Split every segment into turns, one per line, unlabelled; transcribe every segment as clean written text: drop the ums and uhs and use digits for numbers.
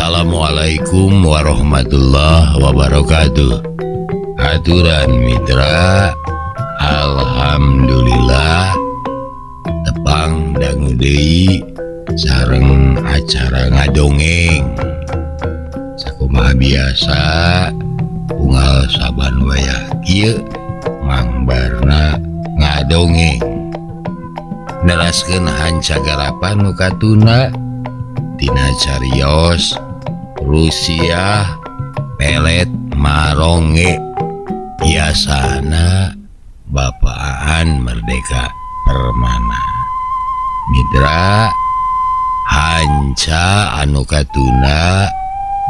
Assalamualaikum warahmatullahi wabarakatuh. Aturan mitra, alhamdulillah tepang dangu deui sareng acara ngadongeng. Sakumaha biasa unggal saban wayah kieu Mang Barna ngadongeng. Neraskeun hanca garapan nu katuna tina carios Rusia pelet maronge biasana Bapaan Merdeka Permana. Mitra, hanca anu katuna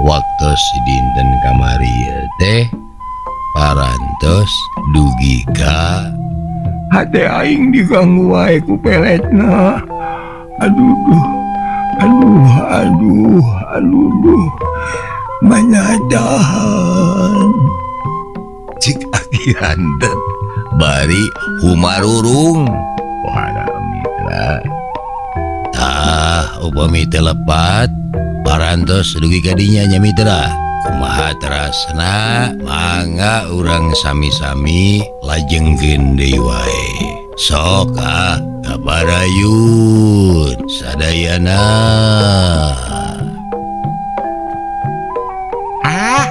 waktos dinten kamari teh parantos dugi ka
hate aing diganggu wae ku peletna. Aduh duh. Aduh aduh aduh duh. Manyadahan.
Cik aki rantet bari humarurung. Wah, mitra, tah upami teu lepat parantos dugi ka dinya nya mitra. Kumaha terasna, mangga urang sami-sami lajengkeun deui wae. Sok ah, kabarayun sadayana.
Ah,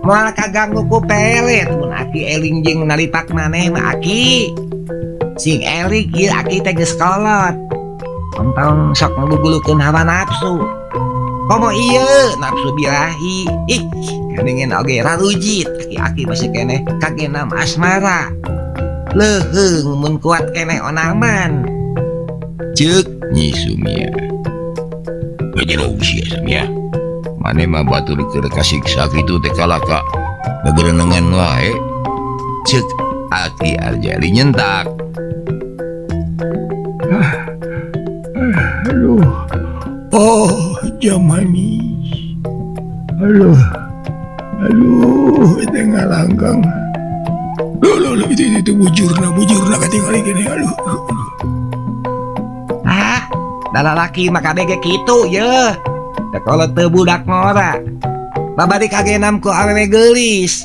moal kaganggu ku pelet mun aki eling jeung nalipak maneh mah aki. Sing eling ieu aki teh geus kolot. Entong sok ngagugulukeun hawa nafsu. Komo ieu nafsu birahi. Ih, geuningan oge rarujit aki-aki masih keneh kagenam asmara. Leuheung mun kuat keneh onaman.
Ceuk Nyi Sumia. Gejero sia Sumia. Mane mah batur keur kasiksa kitu teh kalaka gegerenengan wae. Ceuk Aki Arjali nyentak.
Aduh. Oh, jamanis. Aduh. Aduh, itu ngalangkang. Loh, loh, loh, itu bujurna katingali gini. Aduh, aduh, aduh.
Ah, da lalaki mah kabeh ge kitu ye. Da kalau teu budak ngora. Babari kagenam ku awewe geulis.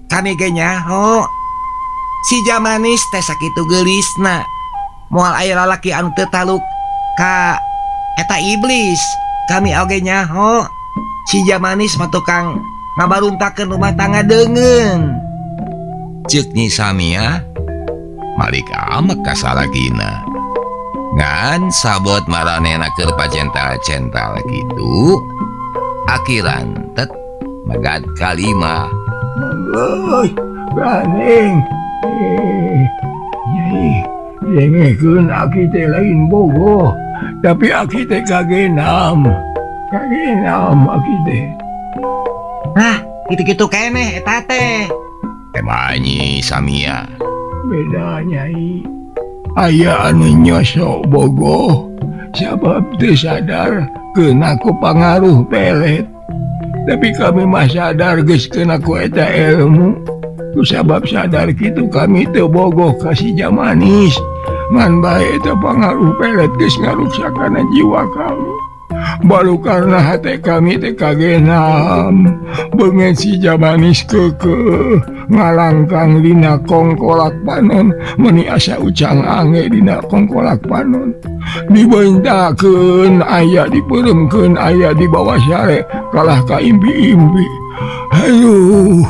Kami ge nyaho. Si Jamanis teh sakitu geulisna. Moal aya lalaki anu teu taluk ka eta iblis. Kami oge nyaho. Si Jamanis mah tukang ngabaruntakeun rumah tangga deungeun.
Ceuk Nyi Samia malik amek ka salakina. Ngan sabot maranehna keur pacental-cental kitu, aki rantet megat kalima.
Euy, ganeng. Nyai, dengekeun aki teh lain bogoh, tapi aki teh kagenam. Kagenam aki teh.
Hah, kitu-kitu keneh eta teh.
Emang Nyi Samia.
Beda nyai. Aya anu nyosok bogoh sabab teu sadar keuna ku pangaruh pelet. Tapi kami mah sadar geus keuna ku eta ilmu. Ku sabab sadar kitu kami teu bogoh ka si Jamanis. Ngan bae eta pangaruh pelet geus ngaruksak kana jiwa kami. Baru karena hate kami teh kagenam. Beungeut si Jamanis keukeuh ngalangkang dina kongkolak panon, meuni asa ucang ange dina kongkolak panon. Dibeuntakeun aya, dipeuremkeun aya, di bawah sare kalah ka impi-impi. Aduh,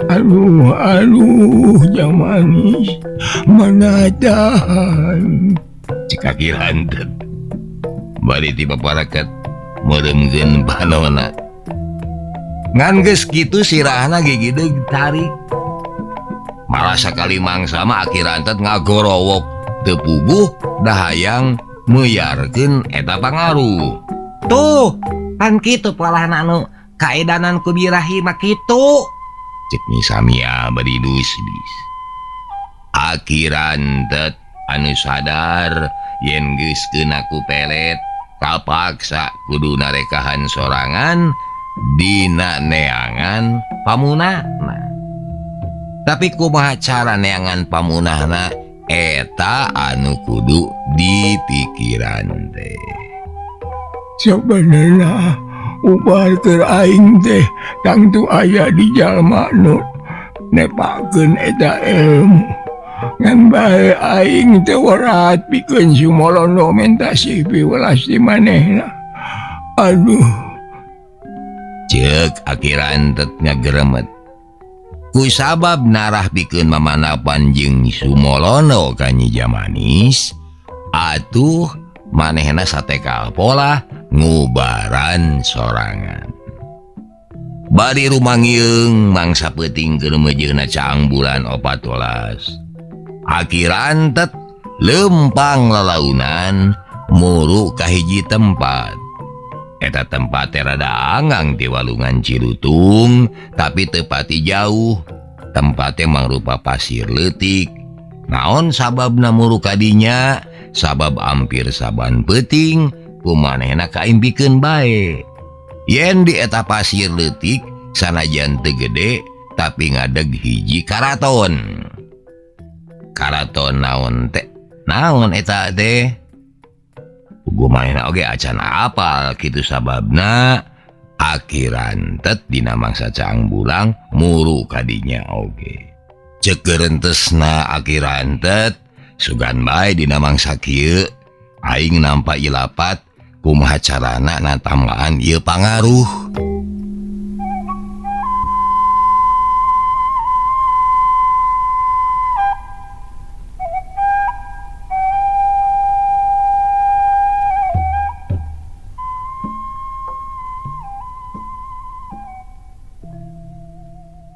aduh, aduh, Jamanis manadahan.
Cik aki rantet bari ti paparaket meureumkeun panonna. Ngan geus kitu sirahna gigideg tarik. Malah sakali mangsa mah aki rantet ngagorowok teu puguh dahayang meyarkeun eta pangaruh.
Tuh, pan kitu polahna anu kaedanan ku birahi mah kitu.
Cek Nyi Samia bari dus-dus. Aki rantet anu sadar yen geus keuna ku pelet kapaksa kudu narekahan sorangan dina neangan pamunahna. Tapi kumaha cara neangan pamunahna eta anu kudu dipikiran teh.
Sebenarnya Ubar keur aing teh tangtu aya di jalma nu nepakeun eta ilmu. Ngan bae aing teu werat pikeun Sumolono menta sih piwelas di manehna. Aduh.
Ceuk Aki Rantet ngageremet. Ku sabab narah pikeun mamanapan jeung Sumolono ka Nyi Jamanis, atuh manehna satekal pola ngubaran sorangan. Bari rumangieung mangsa peuting keur meujeuhna caang bulan 14. Aki Rantet lempang lalaunan muru ka hiji tempat. Eta tempat teh rada angang di walungan Cilutung, tapi teu pati jauh. Tempatnya mangrupa pasir leutik. Naon sababna muru ka dinya? Sabab ampir saban peuting kumanehna kaimpikeun bae. Yen di eta pasir leutik sanajan teu gede tapi ngadeg hiji karaton. Karaton naon teh? Naon eta teh? Puguh manehna oge acan apal kitu sababna Aki Rantet dina mangsa caang bulang muru kadinya oge. Ceuk gerentesna Aki Rantet sugan bae dina mangsa kieu aing nampa ilapat kumaha carana natambahan ieu pangaruh.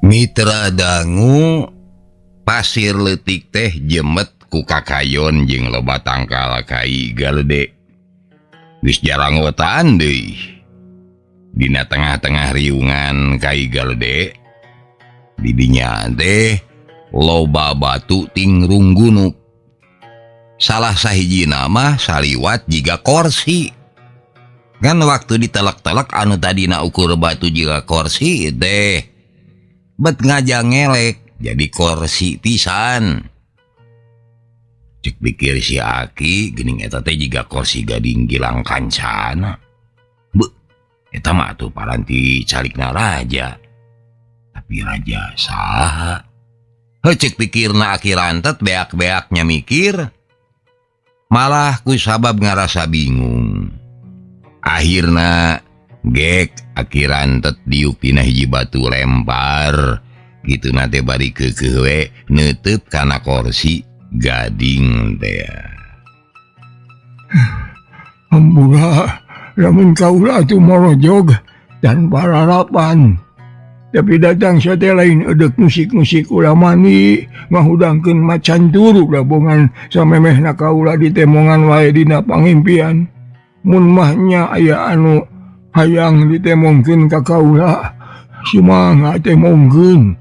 Mitra dangu pasir leutik teh jemet ku kakayon jeung loba tangkal kai galede. Geus jarangotan deui. Dina tengah-tengah riungan kai galede didinya teh loba batu ting runggunuk. Salah sahijina mah saliwat jiga korsi. Kan waktu ditelek-telek anu tadina ukur batu jiga korsi teh bet ngajang ngelek jadi korsi pisan. Cek pikir si Aki geuning eta teh jiga korsi gading gilang kancana. Beuh, eta mah atuh paranti calikna raja. Tapi raja saha? Heuh, cek pikirna Aki Rantet beak-beaknya mikir. Malah ku sabab ngarasa bingung. Akhirna gek Aki Rantet diuk dina hiji batu lempar kitu na teh bari keukeuh we neuteub kana korsi gading teh.
Hampura lamun kaula atuh morojog dan pararapan. Tapi datang sate lain edek musik-musik ulah mani ngahudangkeun macan turu dabongan samemehna kaula ditemongan wae dina pangimpian. Mun mah nya aya anu hayang ditemongkeun ka kaula sumangga temongkeun.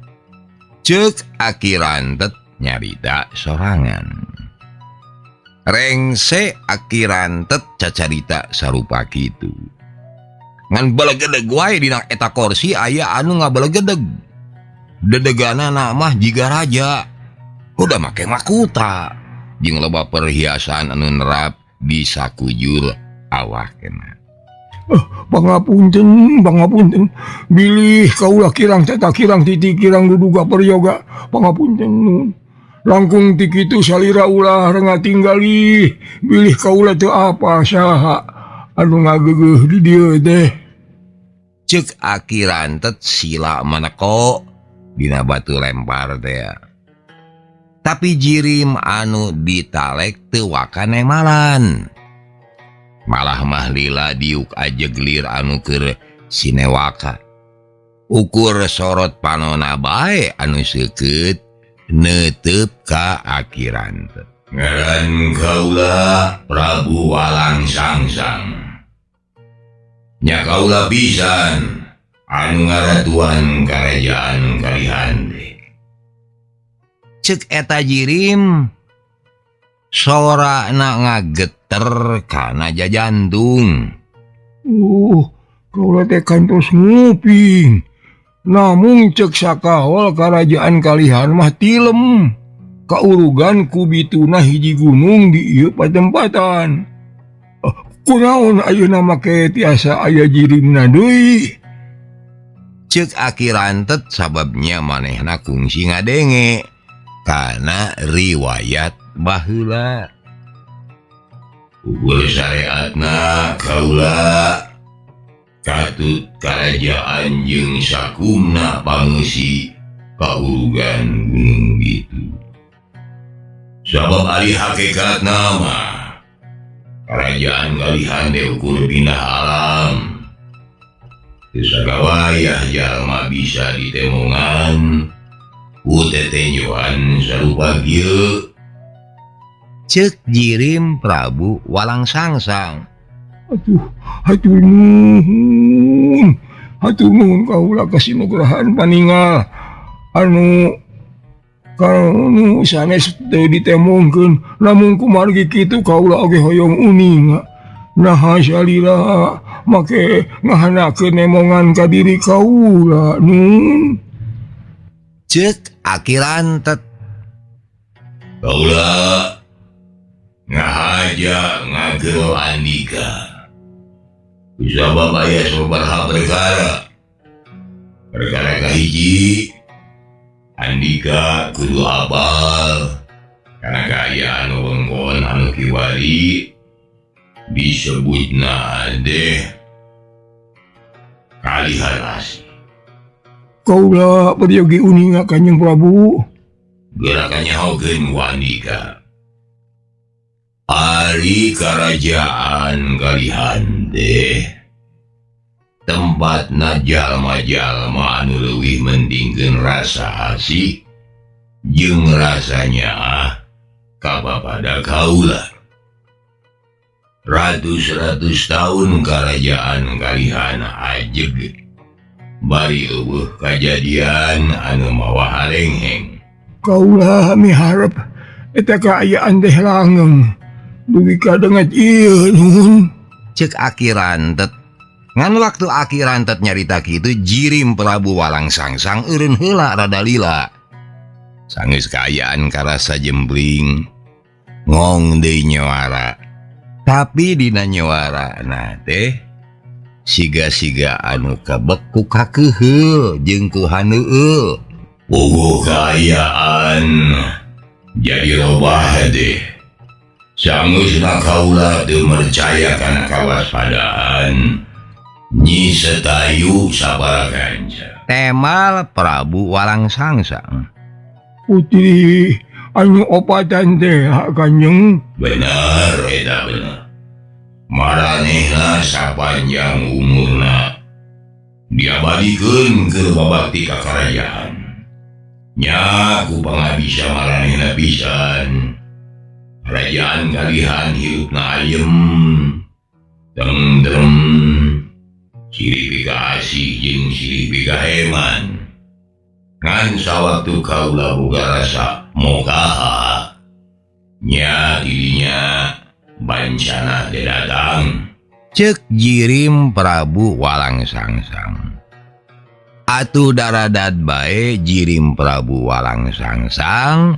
Ceuk Aki Rantet nyarita sorangan. Rengse Aki Rantet cacarita sarupa kitu. Ngan belegedeg wae dina eta korsi aya anu ngabelegedeg. Dedeganana mah jiga raja. Udah make makuta jeung loba perhiasan anu nerap di sakujur awakna.
Pangapunten, pangapunten. Bilih kaula kirang teta kirang titik kirang duduga peryoga. Pangapunten nun. Langkung ti kitu salira ulah renga tinggali. Bilih kaula teu apa saha anu ngageugeuh di dieu teh.
Ceuk Aki Rantet sila maneko dina batu lempar teh. Tapi jirim anu ditalek teu wakane malan. Malah mah lila diuk ajeglir anu keur sinewaka. Ukur sorot panona bae anu seukeut neuteub ka Aki Rantet. Ngaran kaula Prabu Walang Sangsang. Nya kaula pisan anu ngaratuan karajaan Kalihan teh. Ceuk eta jirim sorana ngageter kana jajantung.
Kaula teh kantos nguping. Namung ceuk sakahol karajaan Kalihan mah tilem. Kaurugan ku bituna hiji gunung di ieu patempatan. Kunaon ayeuna make tiasa aya jirimna deui?
Ceuk Aki Rantet sababnya manehna kungsi ngadenge kana riwayat baheula. Ukur syariatna kaula katut karajaan jeung sakumna pangeusi kaurugan gunung gitu. Sabab ari hakikatna mah kerajaan Galihan teh ukur pindah alam. Teu sagawayah jalma bisa ditemongan ku tetenjoan sarupa kieu. Ceuk Jirim Prabu Walang Sangsang.
Aduh, hatur nuhun. Hatur nuhun kaula kasinugrahan paningal anu kanu sanes teu ditemongkeun lamun kumargi kitu kaula oge hoyong uning. Naha salila make ngahanakeun nemongan ka diri kaula nun.
Ceuk Aki Rantet. Kaula ngahaja ngagero andika. Sabab aya sababaraha perkara. Perkara kahiji, andika kudu apal kana kaayaan wewengkon anu kiwari disebutna deh Kalihan Asih.
Kaula peryogi uninga Kanjeng Prabu.
Gerakannya hogeun ku andika. Ari karajaan Kalihan deh tempatna jalma-jalma anu leuwih mendingkeun rasa asih jeung rasanya kapapada kaula. Ratus-ratus tahun karajaan Kalihan ajeg bari eueuh kajadian anu mawa harengheng.
Kaula miharep eta kaayaan teh langgeng dugi ka denget ieu nuhun.
Ceuk Aki Rantet. Ngan waktu Aki Rantet nyarita kitu Jirim Prabu Walang Sangsang eureun heula rada lila. Sanggeus kaayaan karasa jembling ngong deui nyawara. Tapi dina nyawarana teh siga-siga anu kebek ku kakeuheul jeung ku haneueul. Puguh kaayaan jadi robah deh. Sanggeusna kaula teu percaya kana kawaspadaan Nyi Setayu sabara kanca. Temal Prabu Walang Sangsang.
Putri anu opatan teh Kanjeng.
Bener eta bener. Maranehna sapanjang umurna diabadikeun keur babakti ka karajaan. Nya ku pangabisa maranehna pisan. Kerajaan Kalihan hirupna ayem tentrem silih pikaasih jeung silih pikaheman. Ngan sawaktu kaula boga rasa mokaha nya dirinya bancana teh datang. Ceuk Jirim Prabu Walang Sangsang. Atuh daradat bae Jirim Prabu Walang Sangsang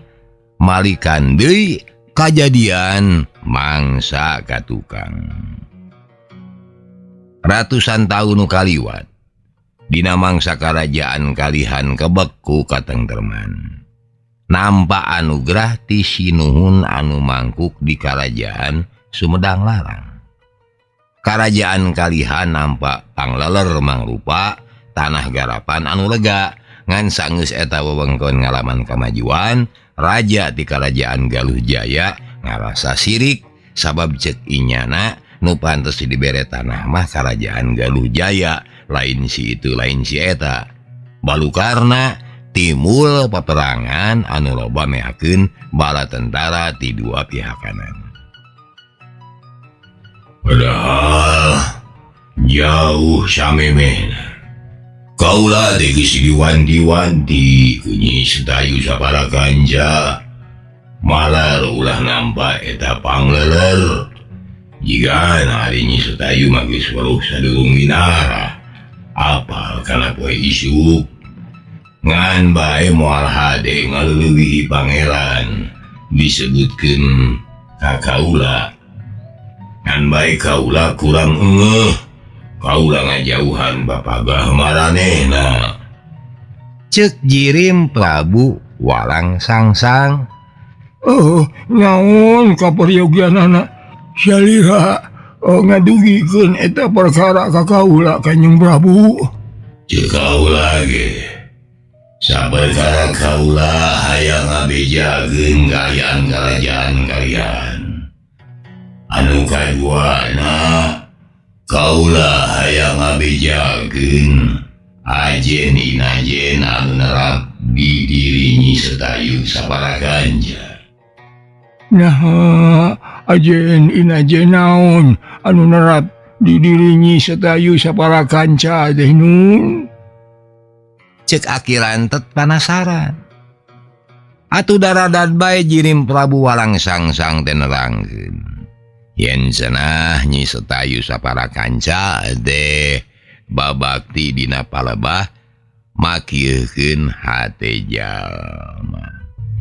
malikan deui kajadian mangsa ka tukang. Ratusan tahun nu kaliwat dina mangsa karajaan Kalihan kebek ku katengterman. Nampa anugerah ti Sinuhun anu mangkuk di karajaan Sumedang Larang. Karajaan Kalihan nampa pangleler mangrupa tanah garapan anu lega ngan sanggeus eta wewengkon ngalaman kamajuan. Raja di karajaan Galuh Jaya ngarasa sirik sabab ceuk inyana nu pantes dibere tanah mah karajaan Galuh Jaya lain si itu lain si eta. Balukarna timbul peperangan anu loba meakeun bala tentara ti dua pihak kanan. Padahal jauh samemehna kaula teh geus diwanti-wanti ku Nyi Setayu sapara kanca malar ulah nampa eta pangleler. Jigana ari Nyi Setayu mah geus weruh sadurung minara apal kana poe isuk. Ngan bae moal hade ngaleuwihi pangeran disebutkeun ka kaula. Ngan bae kaula kurang engeuh. Kaula ngajauhan bapagah maranehna. Ceuk jirim Prabu Walang Sangsang.
Oh, naon kaperyogianana salira oh, ngadugikeun eta perkara ka kaula Kanjeng Prabu.
Ceuk kaula ge. Saperkara kaula hayang ngabejakeun kaayaan karajaan kalian. Anu kaduana kaula hayang ngabejakeun ajen inajen anu nerap di diri Nyi Setayu sapara kanca.
Nah, ajen inajen naon anu nerap di diri Nyi Setayu sapara kanca teh nun.
Cek akhiran tet panasaran. Atuh daradan bae jirim Prabu Walang Sangsang teh nerangkeun. Yen cenah Nyi Setayu sapara kanca teh babakti dina palebah makieukeun hate jalma.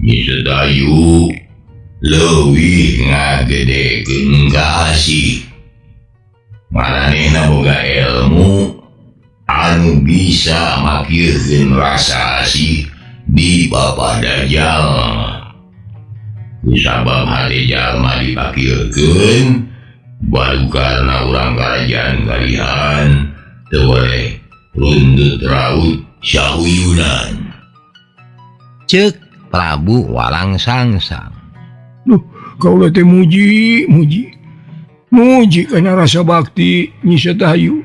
Nyi Setayu leuwih ngagedekeun kasih. Maranehna boga ilmu anu bisa makieukeun rasa asih di papada jalma. Kusabab hate jalma dipakiekeun baru karena urang karajaan kalihan teu boleh rundut raut sahuyunan. Ceuk Prabu Walang Sangsang.
Duh, kaula teh muji, muji. Muji kana rasa bakti Nyi Setayu.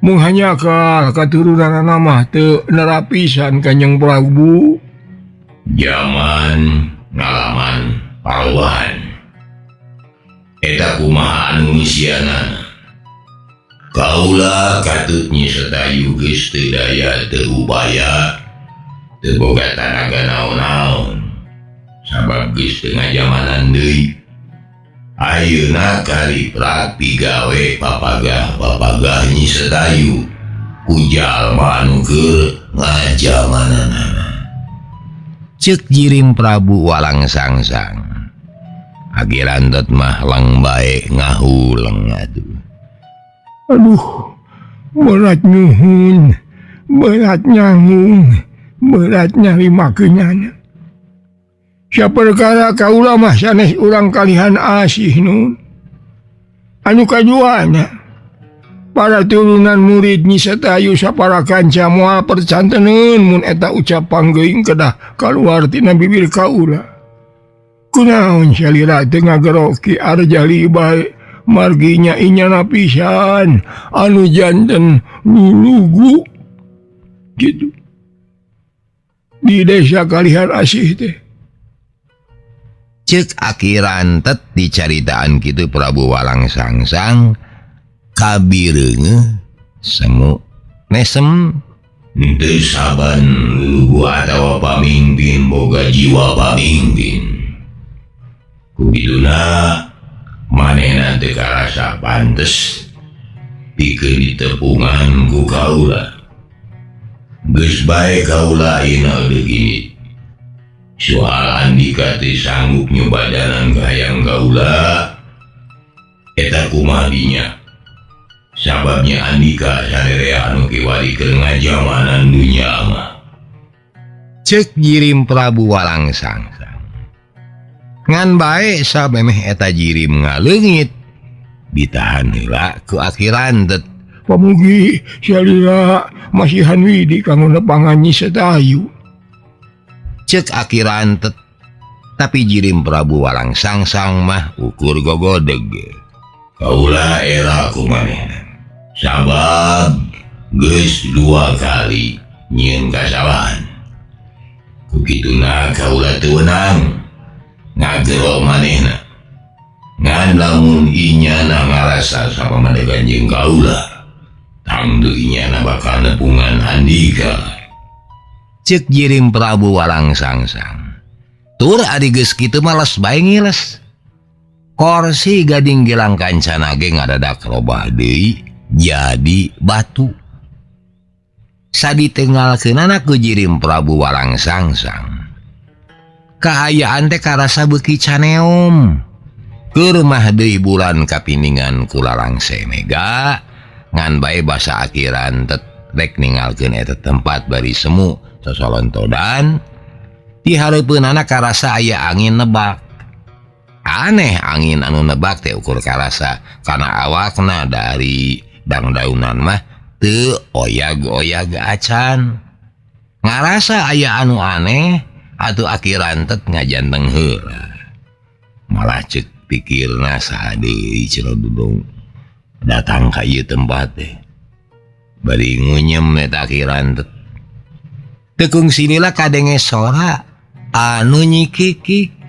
Mung hanyakal katurunanana mah teu nerapisan Kanjeng Prabu.
Zaman ngalaman paruan. Eta kumaha anu ngisianana? Kaula katut Nyi Setayu geus teu daya teu upaya, teu boga tanaga naon-naon. Sabab geus teu ngajamanan deui. Ayeuna kaliprak pigawe papagah-papagah Nyi Setayu ku jalma anu keur ngajamananana. Ceuk jirim Prabu Walang Sangsang. Agiran tot mah lang bae ngahuleng atuh.
Aduh, berat nyuhun, berat nyangung, berat nyarimakeunana. Saperkara kaula mah sanes urang kalihan asih nun. Anu kaduana, para turunan murid Nyi Setayu sapara kanca moal percanteneun mun eta ucap panggeuing kedah kaluar tina bibir kaula. Kunaon salira teu ngageroki Arjali bae marginya inyana pisan anu janten lulugu gitu. Di desa kalihan asih teh.
Ceuk akhiran tet dicaritaan kitu Prabu Walang Sangsang kabireungeuh semu nesem. Teu saban lulugu atawa pamimpin boga jiwa pamimpin. Ku kituna manehna teu karasa pantes pikeun ditepungan ku kaula. Geus bae kaula ayeuna deuk ini. Soal Andika teu sanggup nyobadanan ka hayang kaula, eta kumaha dinya? Sababnya Andika sarerea anu kiwari keur ngajamanan dunya mah. Ceuk jirim Prabu Walang Sangsang. Ngan bae samemeh eta jirim ngaleungit ditahan heula ku akhiran tet.
Pamugi salira masihan widi kanggo nepangan Nyi Setayu.
Ceuk akhiran tet. Tapi jirim Prabu Walang Sangsang mah ukur gogodeg. Kaula era kumanehna. Sabab geus dua kali nyieun kasalahan. Ku kituna kaula teu wenang ngagero manehna. Ngan lamun inyana ngarasa sapamadegan jeung kaula, tangtu inyana bakal nepungan Andika. Ceuk jirim Prabu Walang Sangsang. Tur ari geus kitu mah les bae ngiles. Korsi gading gelang kancana ge ngadadak robah deui jadi batu. Saditenggalkeunana ku jirim Prabu Walang Sangsang. Kaayaan teh karasa beuki caneom. Keur mah deui bulan kapiningan ku lalangse mega ngan bae basa akhiran rek ningalkeun eta tempat bari semu sosolontodan di hareupeunana karasa aya angin nebak. Aneh angin anu nebak teh ukur karasa kana awakna dari dangdaunan mah teu oyag-oyag acan. Ngarasa aya anu aneh atuh akhiran tet ngajanteng heula. Malah cek pikirna saha deui cenah dudung datang ka ieu tempat teh. Bari ngunyem eta akhiran tet. Teu kungsilila kadenge sora anu nyikikik.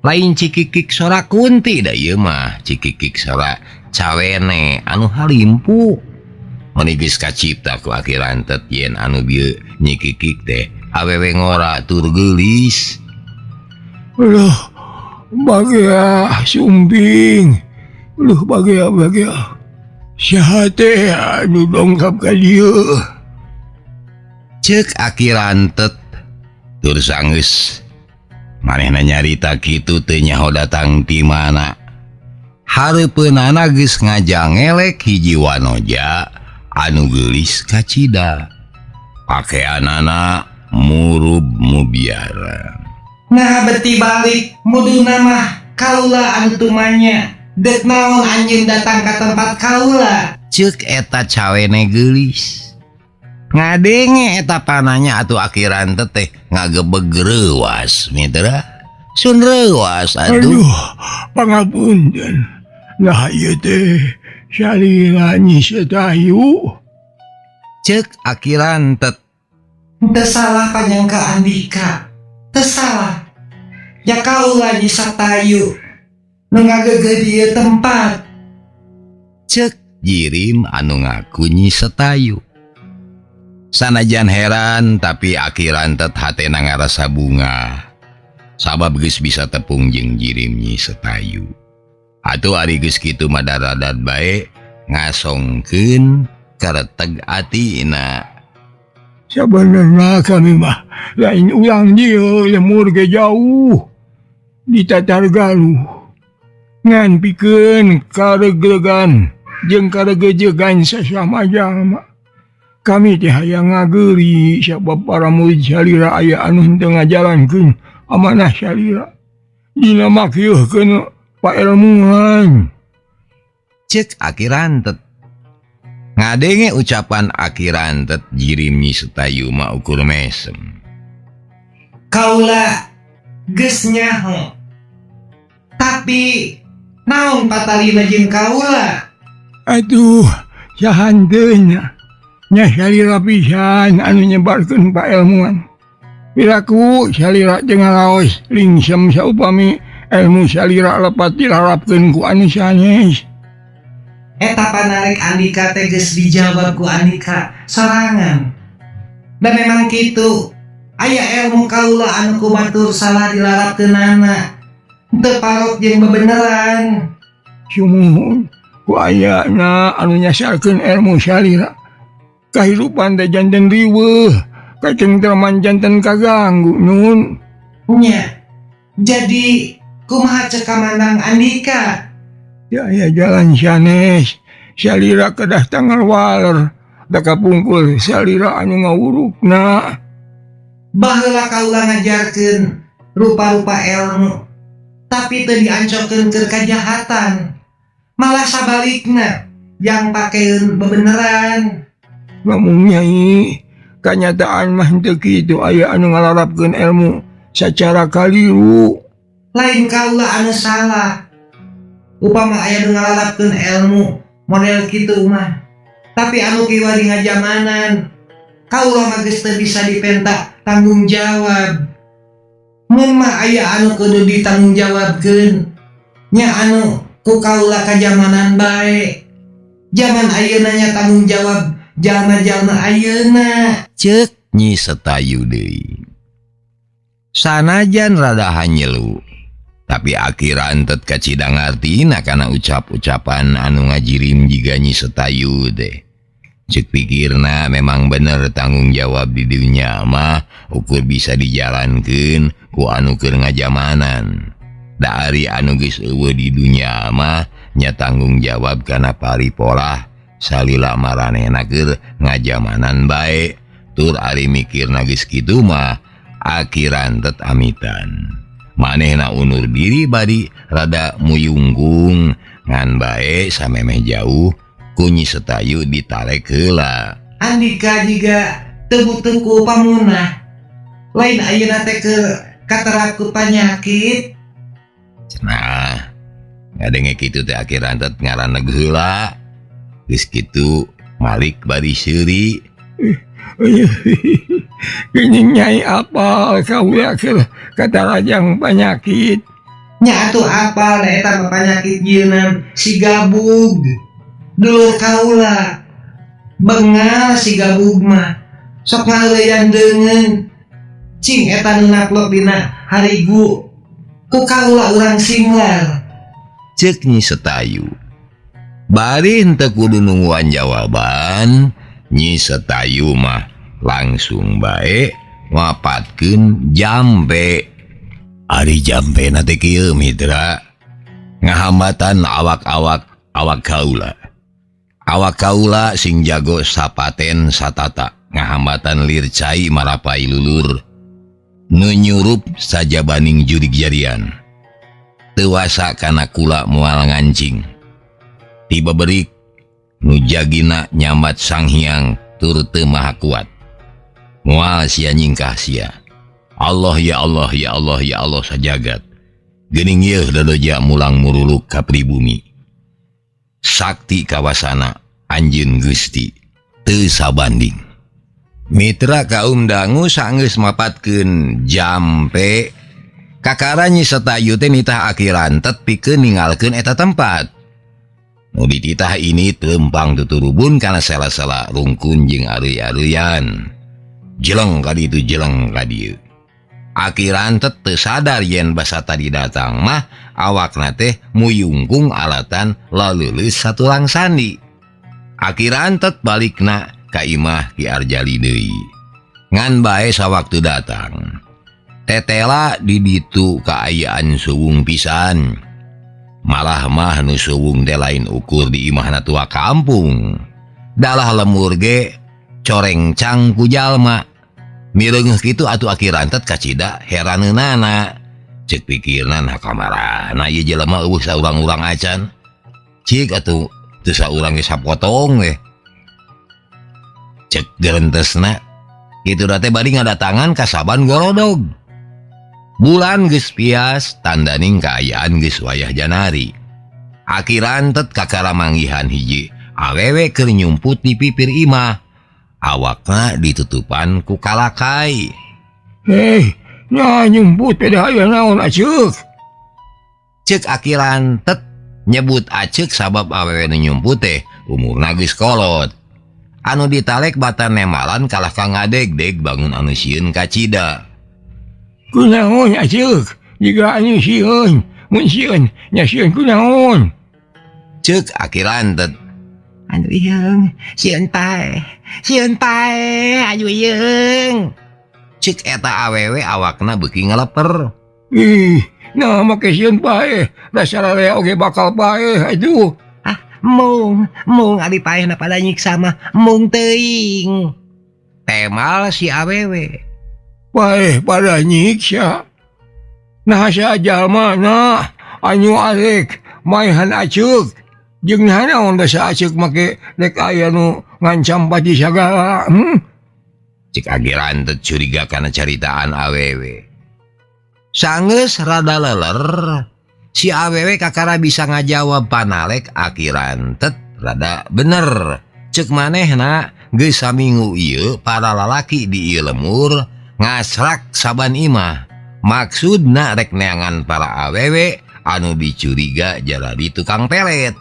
Lain cikikik sora kunti da ieu mah cikikik sora cawene anu halimpu. Mun geus kacipta ku akhiran tet yen anu bieu nyikikik teh awewe ngora tur geulis.
Aduh, bagea sumbing. Aduh, bagea bagea. Saha teh anu dongkap ka dieu?
Ceuk akhiran tet tur sanggeus manehna nyarita kitu teu nyaho datang ti mana. Hareupeunana geus ngajangelek hiji wanoja anu geulis kacida. Pakeanana murub mubiara.
Nah beti balik muduna mah kaula anu tumanya. Dek naon anjeun datang ka tempat kaula?
Ceuk eta cawene geulis. Ngadenge eta pananya atuh akhiran teh ngagebeg reuas mitra. Sun reuas atuh.
Aduh, pangapunten. Nah ieu teh salila Nyi Setayu.
Ceuk akhiran tet.
Teu salah panyangka andika. Teu salah. Ya kaula Nyi Setayu nu ngagegeuh di ieu tempat.
Ceuk jirim anu ngaku Nyi Setayu. Sanajan heran tapi akhiran tet hatena ngarasa bunga. Sabab geus bisa tepung jeung jirim Nyi Setayu. Atuh ari geus kitu mah daradat bae ngasongkeun kareteg atina.
Sabenerna kami mah lain urang dieu lemur ge jauh di Tatar Galuh. Ngan pikeun kareglegan jeung karegejegan sasama jalma. Kami teh hayang ngageuri sabab para murid salira aya anu henteu ngajalankeun amanah salira. Dina makieuhkeun paelmuan.
Ceuk akhiran tet. Ngadenge ucapan akhiran tet jirim Nyi Setayu mah ukur mesem.
Kaula geus nyaho. Tapi naon patalina jeung kaula?
Aduh, sahanteuna. Nya salira pisan anu nyebarkeun paelmuan. Piraku salira teh ngaraos lingsem saupami ilmu salira lepat dilarapkeun ku anu sanes.
Eta panarek andika teh geus dijawab ku andika sorangan. Dan memang kitu, aya ilmu kaula anu ku batur salah dilarapkeunana. Teu parok jeung bebeneran.
Sumuhun ku ayana anu nyasarkeun ilmu salira. Kahirupan teh janten riweuh, katentreman janten kaganggu nun.
Nya. Jadi kumaha cek kamanang andika?
Ya ya jalan sanes, salira kedah tanggal waler, da kapungkur salira anu ngawurukna.
Baheula kaula ngajarkeun rupa-rupa ilmu, tapi teu diancokeun keur kajahatan. Malah sabalikna yang pakeun bebeneran.
Lamun nyai, kanyataan mah henteu kitu aya anu ngalarapkeun ilmu sacara kaliru.
Lain kaula anu salah. Upama aya nu ngalarapkeun ilmu model kitu mah. Tapi anu kiwari ngajamanan, kaula mah geus teu bisa dipenta tanggung jawab. Mun mah aya anu kudu ditanggungjawabkeun, nya anu ku kaula kajamanan bae. Jaman ayeuna nya tanggung jawab jalma-jalma ayeuna.
Ceuk Nyi Setayu deui. Sanajan rada hanyelu, tapi akhiran tet kacida ngartina kana ucap-ucapan anu ngajirim jiga Nyi Setayu teh. Ceuk pikirna memang bener tanggung jawab di dunya mah ukur bisa dijalankeun ku anu keur ngajamanan. Da ari anu geus euweuh di dunya mah nya tanggung jawab kana paripolah salila maranehna keur ngajamanan bae tur ari mikirna geus kitu mah akhiran tet amitan. Manehna undur diri bari rada muyunggung ngan bae samemeh jauh ku Nyi Setayu ditalek heula.
Andika jiga teu ku pamunah lain ayeuna teh keur katerap ku panyakit.
Cenah ngadenge kitu teh akhiran tet ngaraneg heula. Geus kitu malik bari seuri.
Geuning Nyai apal kaula keur katarajang panyakit.
Nya atuh apal da eta mah panyakit jieunan si Gabug. Dulur kaula bengal si Gabug mah sok ngaheureyan deungeun. Cing eta nu naplok dina harigu ku kaula urang singlar.
Ceuk Nyi Setayu. Bari henteu kudu nungguan jawaban, Nyi Setayu mah langsung bae ngapatkeun jampe. Ari jampe na teh kieu mitra, ngahambatan awak-awak awak kaula. Awak kaula sing jago sapaten satata, ngahambatan lir cai marapai lulur. Nu nyurup sajabaning jurig jarian. Teu wasa kana kula moal ngancing. Tiba berik nu jagina nyambat Sang Hyang tur teu maha kuat. Moal sia nyingkah sia. Allah ya Allah ya Allah ya Allah sajagat. Geuning yeuh dadoja mulang muruluk ka pribumi. Sakti kawasana anjeun Gusti teu sabanding. Mitra kaum dangu sanggeus mapatkeun jampe kakara Nyi Setayu teh nitah akhiran tet pikeun ninggalkeun eta tempat. Nu dititah ini lempang tuturubun kana sela-sela rungkun jeung areuy-areuyan. Jeleng ka ditu jeleng ka dieu. Akhiran tet teu sadar yen basa tadi datang mah awakna teh muyungkung alatan laleuleus satulang sandi. Akhiran tet balikna ka imah Ki Arjali deui. Ngan bae sawaktu datang. Tetela di ditu kaayaan suwung pisan. Malah mah nu suwung teh lain ukur di imahna tua kampung. Dalah lemur ge corengcang ku jalma. Mireungeuh kitu atuh akhiran tet kacida heraneunana. Ceuk pikirna nah kamarana ieu jelema euweuh saurang-urang acan. Cik atuh teu saurang ge sapotong we. Cek gerentesna kitu da teh bari ngadatangan ka saban gorodog. Bulan geus pias tandaning kaayaan geus wayah janari. Akhiran tet kakara manggihan hiji awewe keur nyumput di pipir imah. Awakna ditutupan ku kalakai.
Hei, nya nyumput pada aya naon aceuk?
Ceuk akhiran tet nyebut aceuk sabab awewe nu nyumput teh umurna geus kolot. Anu ditalek batan nemalan kalah ka ngadegdeg bangun anu sieun kacida.
Kunaon aceuk? Jiga anu sieun, mun sieun nya sieun kunaon?
Ceuk akhiran tet.
Anu yeung, sieun paeh, sieun paeh, ayu yeung.
Ceuk eta awewe awakna beuki ngaleper.
Ih, nah make sieun paeh, dasar area oge bakal paeh aduh.
Ah, mung, mung ari paehna pada nyiksa mah mung teuing.
Temal si awewe.
Paeh pada nyiksa. Nah asa jalma na anu arek maehan aceuk. Jeung naha naon dasa aceuk make rek aya nu ngancam pati sagala.
Cik agiran teh curiga kana caritaan awewe. Sanggeus rada leler, si awewe kakara bisa ngajawab panalek akhiran tet rada bener. Ceuk manehna geus saminggu ieu para lalaki di ieu lemur ngasrak saban imah. Maksudna rek neangan para awewe anu dicuriga jaladi tukang pelet.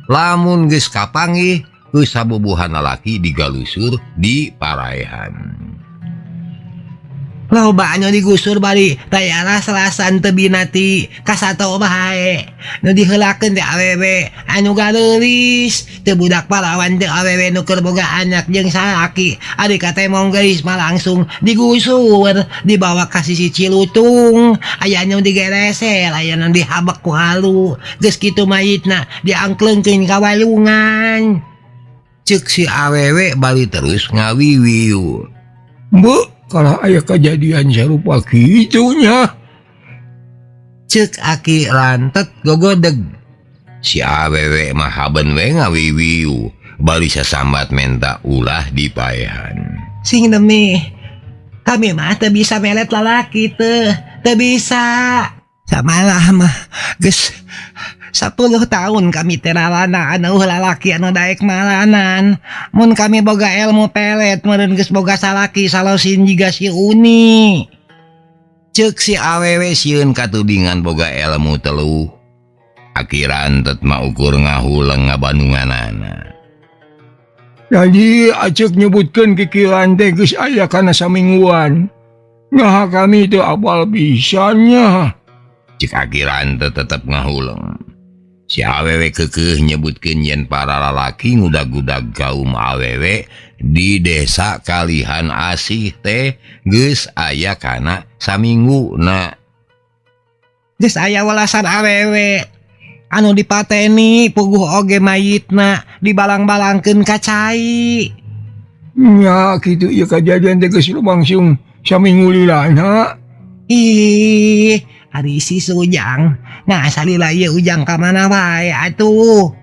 Lamun geus kapanggih ku sabubuhan lalaki digalusur di paraehan.
Loba anu digusur bari taya ras-rasan teu binati kasato bae. Nu diheulakeun teh awewe anu gareulis, teu budak parawan teu awewe nu keur boga anak jeung salaki. Ari katemong geulis mah langsung digusur, dibawa ka sisi Cilutung, aya nu digereser, aya nu dihabek ku halu. Geus kitu mayitna diangkleungkeun ka walungan.
Ceuk si awewe bari terus ngawiwiu.
Bu, kalau aya kejadian sarupa kitunya.
Ceuk Aki Rantet gogodeg. Si awewe mah haben we ngawiwiu, bari sasambat menta ulah dipaehan.
Sing demi kami mah teu bisa melet lalaki teu, teu bisa. Samalah mah geus 10 tahun kami teh ralana anu lalaki anu daek malanan. Mun kami boga ilmu pelet meureun geus boga salaki salosin jiga si Uni.
Ceuk si awewe sieun katudingan boga ilmu teluh. Aki Rantet mah ukur ngahuleng ngabandunganana.
Jadi acek nyebutkeun kikiran teh geus aya kana samingguan. Nah kami teu apal pisannya.
Cek Aki Rantet tetep ngahuleng. Si awewe keukeuh nyebutkeun yen para lalaki ngudag-gudag kaum awewe di desa Kalihan Asih teh geus aya kana samingguna.
Geus aya welasan awewe anu dipateni puguh oge mayitna dibalang-balangkeun ka cai.
Nya kitu ieu kajadian teh geus lumangsung saminggu lilana.
Ih, ari si Ujang. Nah, salila ieu Ujang ka mana wae atuh.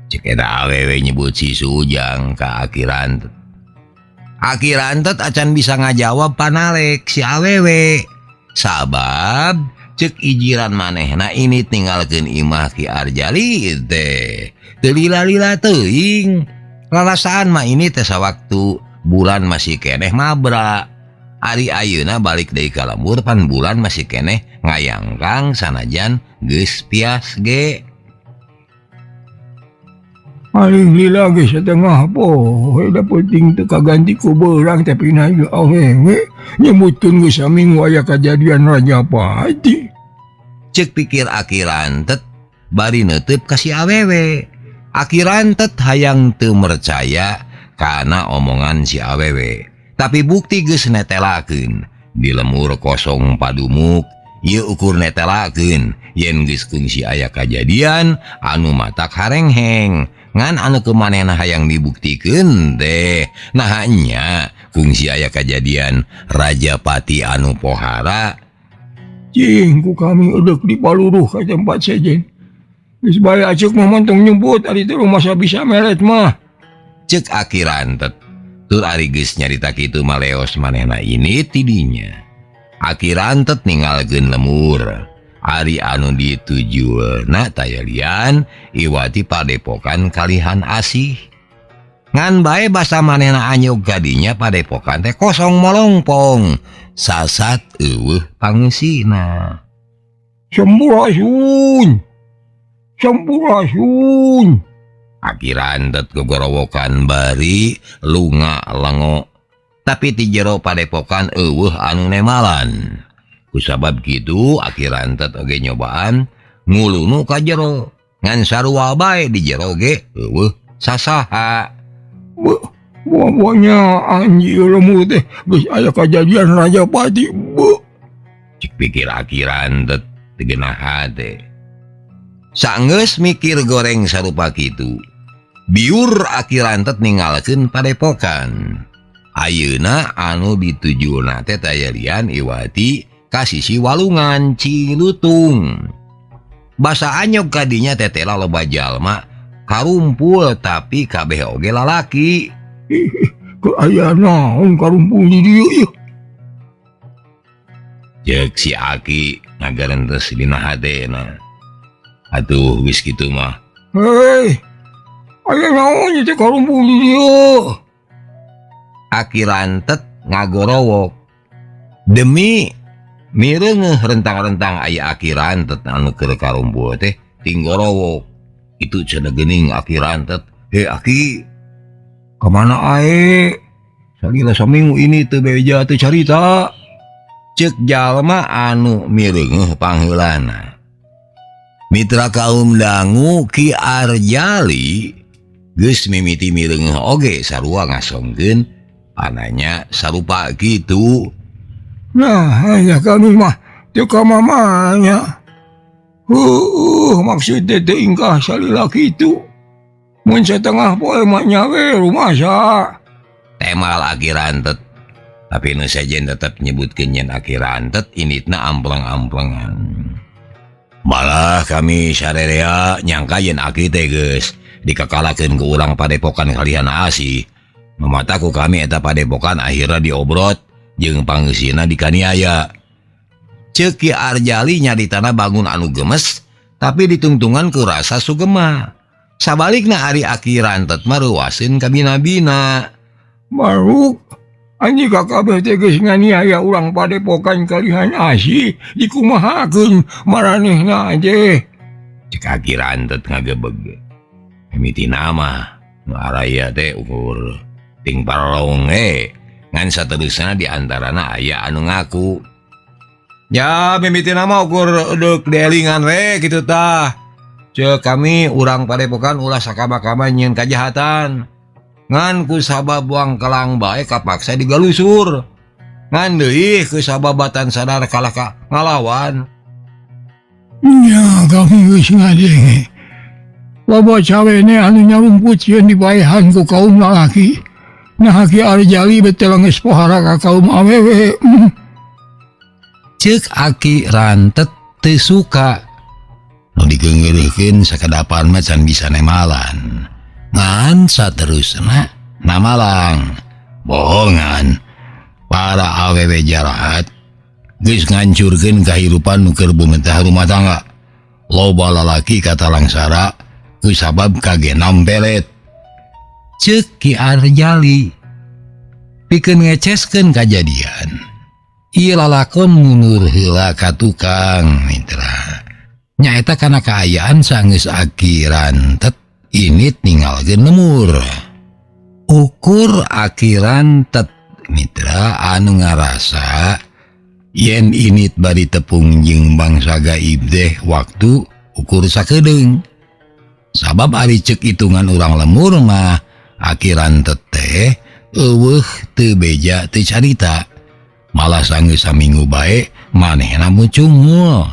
Cek eta awewe nyebut si Ujang ka Aki Rantet. Aki Rantet acan bisa ngajawab panalek si awewe. Sabab cek ijiran manehna ini tinggalkeun imah Ki Arjali teh. Teu lila-lila teuing. Rarasaan mah ini teh sawaktu bulan masih keneh mabra. Ari ayeuna balik deui ka lembur pan bulan masih keneh ngayangkang sanajan geus pias ge.
Paling lila ge satengah poe da penting teu kaganti ku beurang tapi na ieu awewe nyebutkeun geus saminggu aya kajadian Raja Pati.
Ceuk pikir Aki Rantet bari neuteub ka si awewe. Aki Rantet hayang teu percaya kana omongan si awewe. Tapi bukti geus netelakeun di lemur kosong padumuk ieu ukur netelakeun yen geus kungsi aya kajadian anu matak harengheng ngan anu kemanehna hayang dibuktikeun teh nah nya kungsi aya kajadian Raja Pati anu pohara.
Cing ku kami eudek di paluruh ka tempat sejen. Geus bae acuk mah montong nyebut ari teh rumah bisa meret mah.
Ceuk Aki Rantet. Tur ari geus nyarita kitu mah leos manehna ini tidinya. Aki Rantet ninggalkeun lemur. Ari anu ditujuna tayalian iwati padepokan Kalihan Asih. Ngan bae basa manehna anyog kadinya padepokan teh kosong molongpong. Sasat eueuh pangeusina.
Sampurasun. Sampurasun.
Aki Rantet gogorowokan bari lunga lengo. Tapi ti jero padepokan eueuh anu nemalan. Kusabab kitu Aki Rantet oge nyobaan ngulunu ka jero. Ngan sarua bae di jero ge eueuh sasaha.
Buah-buahnya anjir lemur teh geus aya kajadian Raja Pati. Bu.
Cik pikir Aki Rantet teu genah hate. Sanggeus mikir goreng sarupa kitu. Biur Aki Rantet ninggalkeun padepokan. Ayeuna anu ditujuna teh tayalian iwati ka sisi walungan Cilutung. Basa anyog kadinya tetela loba jalma karumpul tapi kabeh oge lalaki.
Ke aya naon karumpul di dieu ieu?
Ceuk si Aki ngagarentes dina hatena. Atuh geus kitu mah.
Hei, aya naon ieu teh karumpul di dieu?
Aki Rantet ngagorowok. Demi mireungeuh rentang-rentang aya Aki Rantet anu keur karumpul teh tinggorowok. Itu cenah geuning Aki Rantet. Hei Aki,
Kamana ae? Salila saminggu ini teu beja teu carita.
Cek jalma anu mireungeuh pangheulana. Mitra kaum dangu Ki Arjali geus mimiti mireungeuh oge sarua ngasongkeun ananya sarupa kitu.
Nah, ya kami mah teu ka mamanya. Maksud teh teu ingkah salila kitu. Mun satengah poe mah nya we rumasa.
Temal Aki Rantet. Tapi nu sejen tetep nyebutkeun yen Aki Rantet initna amplang-amplengan. Malah kami sarerea nyangka yen Aki teh geus dikakalakeun ku urang padepokan kalihan asih. Memataku kami eta padepokan akhirna diobrot jeung pangeusina dikaniaya. Ceuk Ki Arjali nyaritana bangun anu gemes tapi ditungtungan ku rasa sugema. Sabalikna ari Aki Rantet mah reuwaseun kabina-bina.
Maruk anjing kakabeh teh geus nganiaya urang padepokan kalihan asih dikumahakeun maranehna teh.
Cek Aki Rantet ngagebeg. Mimitina mah nu araya teh ukur ting parlong ngan saterusna di antarana aya anu ngaku. Ya mimitina mah ukur deuk dielingan we kitu tah. Ceuk kami urang padepokan ulah sakama-kama nyieun kajahatan. Ngan ku sabab buang kelang bae kapaksa digalusur. Ngan deui ku sababatan sadar kalah ka ngalawan.
Nya kami geus ngadenge. Loba cawene anu nyarumput sieun dibaehan ku kaum lalaki. Nah Ki Arjali betel geus pohara ka kaum awewe.
Ceuk Aki Rantet teu suka. Nu digeungeureuhkeun sakadapan mah can bisa nemalan. Ngan saterusna namalang. Bohongan. Para awewe jarahat geus ngancurkeun kahirupan nu keur bumentah rumah tangga. Loba lalaki katalangsara ku sabab kagenam pelet. Ceuk Ki Arjali pikeun ngeceskeun kajadian. Ieu lalakon mundur heula ka tukang mitra. Nyaeta kana kaayaan sanggeus Aki Rantet init ninggalkeun lemur. Ukur Aki Rantet mitra anu ngarasa yen init bari tepung jeung bangsa gaib teh waktu ukur sakedeung. Sabab ari ceuk hitungan urang lemur mah Aki Rantet teh eueuh teu beja teu carita. Malah sanggeus saminggu bae manehna mucungul.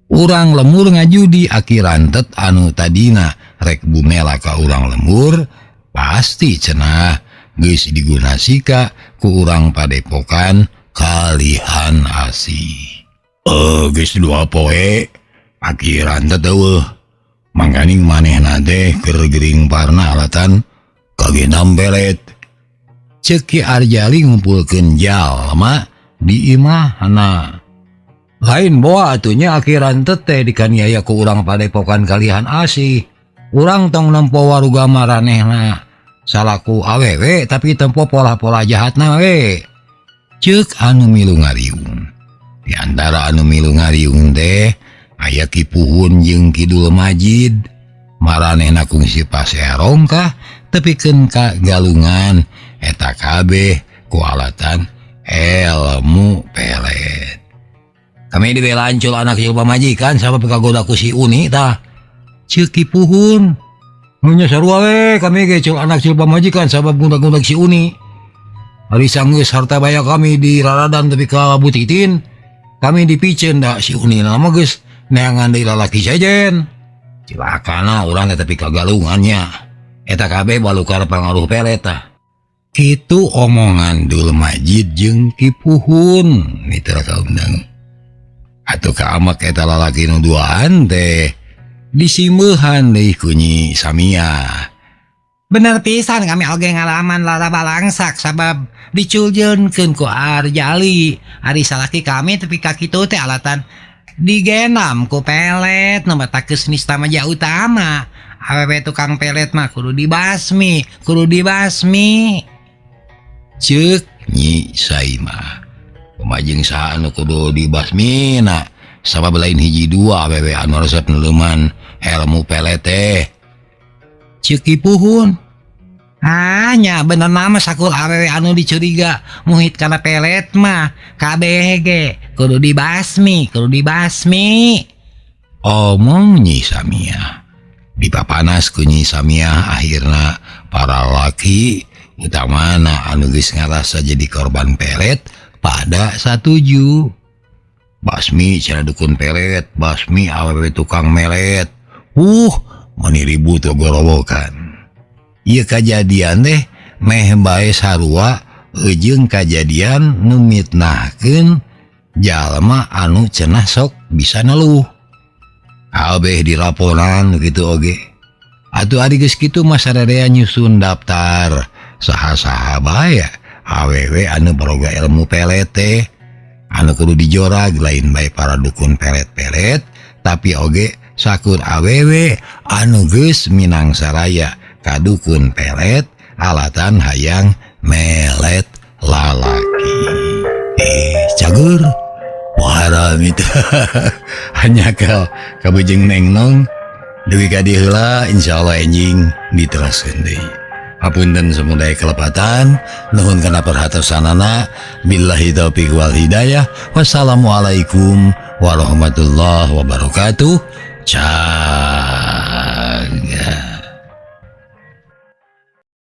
Urang lemur ngajudi Aki Rantet anu tadina rek bumela ka urang lemur pasti cenah geus digunasika ku urang padepokan kalihan asih. Geus 2 poe Aki Rantet eueuh. Mangkaning manehna teh keur gering parna alatan kagenam pelet. Ceuk Ki Arjali ngumpulkeun jalma di imahna. Lain boa atunya Aki Rantet teh dikaniaya ku urang padepokan kalihan asih. Urang tong nempo waruga maranehna salaku awewe tapi tempo pola-pola jahatna we. Ceuk anu milu ngariung. Di antara anu milu ngariung teh aya Ki Puhun jeung Ki Dul Majid. Maranehna kungsi paserong kah tepikeun ka galungan eta kabeh ku alatan ilmu pelet. Kami dibelaan cul anak cul pamajikan sabab kagoda ku si Uni tah. Ceuk Ki Puhun. Nya sarua we kami ge cul anak cul pamajikan sabab gundag-gundag si Uni. Ari sanggeus harta baya kami di raradan tepi ka butitin. Kami dipiceun da si Uni na mah geus neangan deui lalaki sejen. Cilakana urang teh tepi ka galungannya. Eta kabeh balukar pangaruh pelet tah. Kitu omongan Dul Majid jeung Ki Puhun mitra kaum dangu. Atuh ka amak eta lalaki nu duaan teh disimeuhan deui ku Nyi Samia.
Bener pisan kami oge ngalaman lara balangsak sabab diculjeunkeun ku Arjali. Ari salaki kami tepi ka kitu teh alatan digenam ku pelet nu matak geus nista maja utama. Awewe tukang pelet mah kudu dibasmi, kudu dibasmi.
Ceuk Nyi Saimah. Pamajeng saha anu kudu dibasmina sabab lain hiji dua awewe anu resep neleuman ilmu pelet teh. Ceuk Ki Puhun.
Hanya bener nama sakur awewe anu dicuriga muhit kana pelet mah kabeh ge kudu dibasmi, kudu dibasmi.
Omong Nyi Samia dipapanas ku Nyi Samia, akhirna para laki utamana anu geus ngarasa jadi korban pelet pada satuju. Basmi cara dukun pelet, basmi awewe tukang melet. Meni ribut gorowokan. Ieu kajadian teh meh bae sarua jeung kajadian nu mitnahkeun jalma anu cenah sok bisa neluh. Kabeh dilaporan gitu oge. Atuh ari geus kitu mah sararea nyusun daftar saha-saha bae awewe anu boga ilmu pelet teh anu kudu dijorag, lain bae para dukun pelet-pelet tapi oge sakur awewe anu geus minang saraya kadukun pelet alatan hayang melet lalaki. Cagur haram itu hanya kal kabujeng nengnong dugi ka dieu heula, insyaallah enjing diteraskeun deui. Hapunten samudaya kelepatan, nuhun kana perhatosanana. Billahi taufiq wal hidayah. Wassalamualaikum warahmatullahi wabarakatuh. Ciao.